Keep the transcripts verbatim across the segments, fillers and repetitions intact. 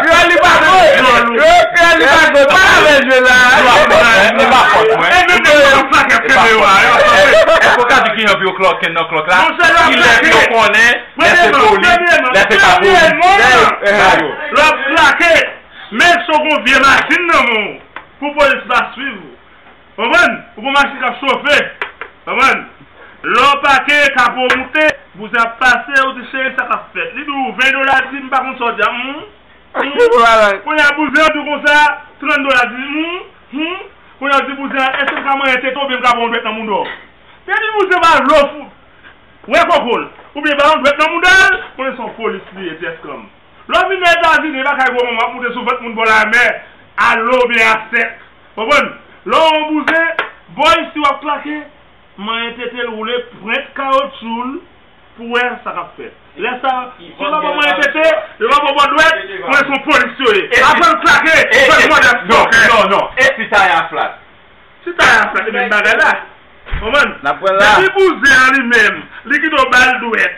Kreyòl li pa gòt. Kreyòl li pa gòt. Pa avè jwe la. Li pa fòt mwen. E menm lè yo plake kebe yo a, yo plake. Èske w ka di ki jan pou yo klòke nan klòk la? Ki lè pou yo konnen lè se poli, lè se pa poli? Lè w plake, men si w gen yon vye machin nan men w, pou polis pa swiv ou. Konprann? Ou gon machin k ap chofe. Konprann? Lè w pake, kapo w moute, bouzen ap pase, ou di, "Cheri, sa k ap fèt?" Li di w, "Ven dola," di, "M pa konn sa w di a." Hmm? Hmm? Kounye a, bouzen an di w konsa, "Trant dola," di, "Hmm? Hmm?" Kounye a, ou di bouzen an, "Èske m ka manyen tete w oubyen m ka ba w yon dwèt nan mouda w?" Depi bouzen pa vle w fou, wè koko l, oubyen ba yon dwèt nan mouda l, konnen se yon polis li ye, ti èskanm. Lè w vin nan Etazini, e pa kay gwo manman ap moute sou vant moun bò lamè, a lo oubyen a sèk. Konprann? Lè w yon bouzen, bò isi w ap klake, manyen tete l woule pwent kawotchou l pou w wè sa k ap fèt. Lè sa, si yo pa ba w manyen tete, yo pa ba w bò dwèt, konnen se yon polis yo ye. Aprann klake, fè mòdèl fòkè. Non, non, non. E si taya flat? Si taya flat, e menm bagay la. Konprann? N ap pran la. Depi bouzen an li menm, li kite w ba l dwèt,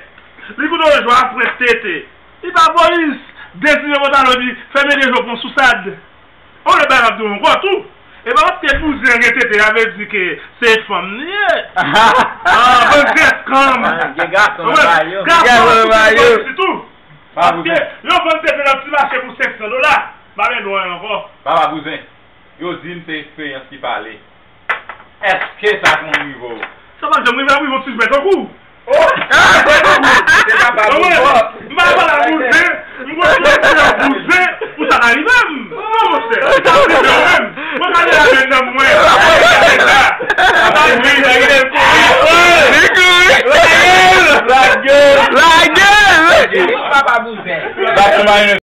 li kite w jwe a pwent tete. Li pa polis. Deside pantalon epi fèmen de je w pran sousad. On lè bagay ap di w ankò tou. E pa paske bouzen gen tete, sa vle di ke se fanm li ye. Ah, bann ti èskanm. Ah, gen gason nan ba yo. Gason tou, polis tou. Paske yo vann tete nan ti mache pou senk san dola. Pa vin lwen ankò. Papa bouzen. Yo di m se eksperyans ki pale. Èske sa konn rive w? Sa pa janm rive, ap rive yon ti jwèt tankou w. Oh! Se pa pa bon. M pa pale a bouzen, m konn yon ti bouzen pou sa ka rive m. Non, monchè, sa rive w menm. Mwen ka de la menm nan mwen. Sa pa rive, sa rive l kouri. Li kouri. Lage l! Lage l! Lage l! Papa bouzen.